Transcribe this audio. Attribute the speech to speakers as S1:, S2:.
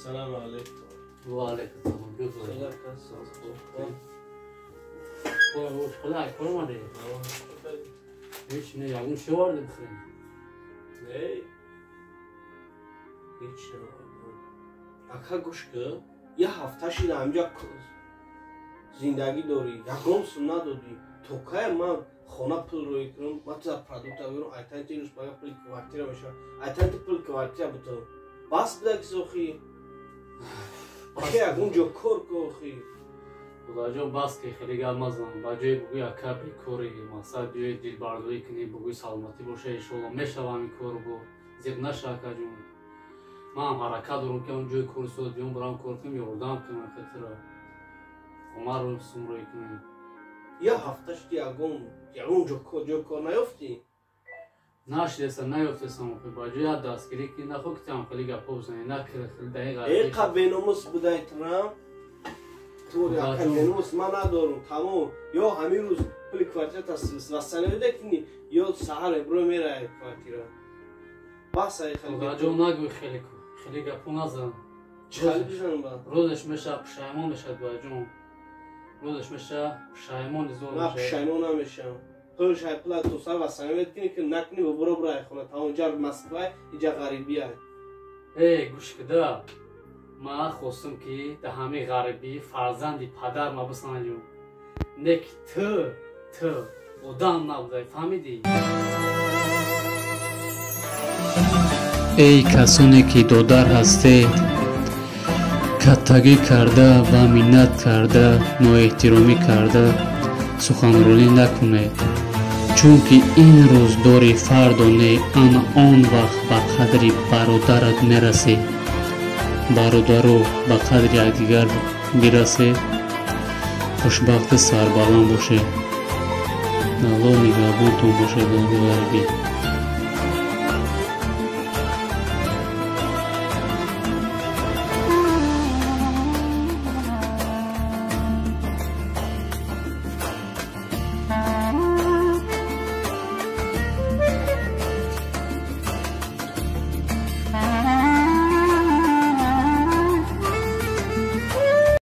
S1: Салам алейкум.
S2: Ва алейкум салом. Худа кор омадӣ? Ҳеч не, ягон чӣ овардӣ бихӯрем?
S1: Не, ҳеч наовардам. Ака, гӯш кӣ, як ҳафта шида ҳамҷа зиндагӣ дорӣ, ягон сум надодӣ. То кая ман хона пул рӯй кунам? Ман ту продукта берам, айтан ти рӯз бага пули квартира мешавад, айтан ти пули квартира бутам. Бас буда ки охи, охи, ягон ҷо кор ку, охи.
S2: Худоҷон, бас ки, хеле гап мазан. Ба ҷои бугӯи ака бекорӣ, мақсад биёи дилбардорӣ кунӣ, бугӯи саломатӣ боша, иншоалло мешава ҳамин кору бо зиқ наша, акаҷон. Манам ҳаракат дорам, ки он ҷои кори соз биём, барам кор кунем, ёрдам кунам, хатира хонаро сумрӯӣ кунем.
S1: Як ҳафта шуди, ягон ҷо кор наёфтӣ?
S2: Нашидеса, наёфтесам. Охи, ба ҷои як дастгирӣ ки нахо ки там хеле гапҳо бизанӣ, накира хеле даи ғариб.
S1: Эқа беномус будай трам ту, ака, беномус ман надорам, тамом. Ё ҳамин рӯз пули квартирата васанавида кунӣ, ё саҳар эбро мерай квартира. Бас ай.
S2: Худоҷон, нагӯй, хеле хеле гапҳо назан.
S1: Чӣ бизанам ба?
S2: Рӯзаш меша, пушаймон мешад, баҷон, рӯзаш меша, пушаймони зор.
S1: Ман пушаймон намешавам. Пулшай пула то сар васанавид кунӣ, ки накунӣ, буро, бурай хона, тамом. Иҷа Москва, иҷа ғарибия.
S2: Э, гӯш кида, ман хостум, ки дар ҳамин ғарибӣ фарзанди падар ма бисанҷум, не ки ту одам набудай, фаҳмидӣ?
S3: Эй касоне ки додар ҳастед, каттагӣ карда ва миннат карда, ноэҳтиромӣ карда суханронӣ накунед, чунки ин рӯз дори, фардо не. Ана он вақт ба қадри бародарат мерасӣ. Бародаро, ба қадри якдигар бирасед, хушбахту сарбаланд бошед. Аллоҳ нигаҳбонтон бошад, ғарибӣ.